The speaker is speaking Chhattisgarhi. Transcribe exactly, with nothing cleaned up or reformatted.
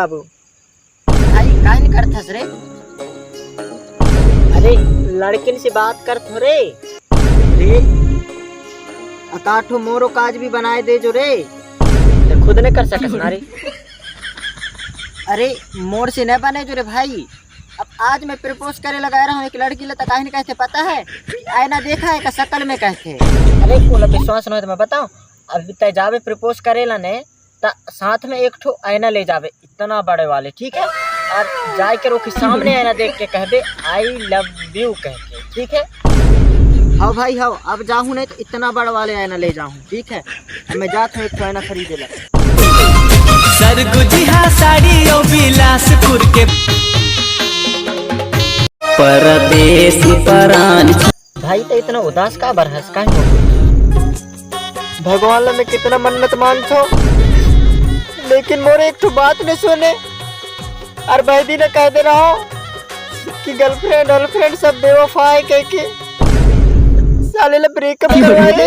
बाबू। भाई, काहे नहीं करथस रे? अरे, लड़किन से बात करत हो रे। रे, अकाठो मोरो काज भी बनाए दे जो रे। ते खुद नहीं कर सकस ना रे। अरे, मोर से नहीं बने जो रे भाई। अब आज मैं प्रपोज करे लगा रहा हूँ एक लड़की ला, त काहे नहीं कहते पता है? आईना देखा है का शकल में कहते। अरे, कोला विश्वास नहीं तो मैं बताऊँ, अभी तय जावे प्रपोज करे ला ने, त साथ में एक ठो आईना ले जावे, इतना बड़े वाले, ठीक है? और जाए के रोकी सामने आईना देख के कहबे, "I love you" कह के, ठीक है? हाँ भाई, हाँ, अब जाहूँ नहीं तो इतना बड़े वाले आईना ले जाहूँ, ठीक है? अब मैं जात हूँ एक ठो आईना खरीदे ला। सरगुजिहा साड़ी और बिलासपुर के परदेसी परान। भाई, तो इतना उदास का बर हस, काहे हो? भगवान ला मैं कितना मन्नत मानथो, लेकिन मोर एक ठो बात नहीं सुने। और भाई दी ने कह दे रहा हूँ कि गर्लफ्रेंड, गर्लफ्रेंड सब बेवफा है कह के। साले ला ब्रेकअप करवा दे।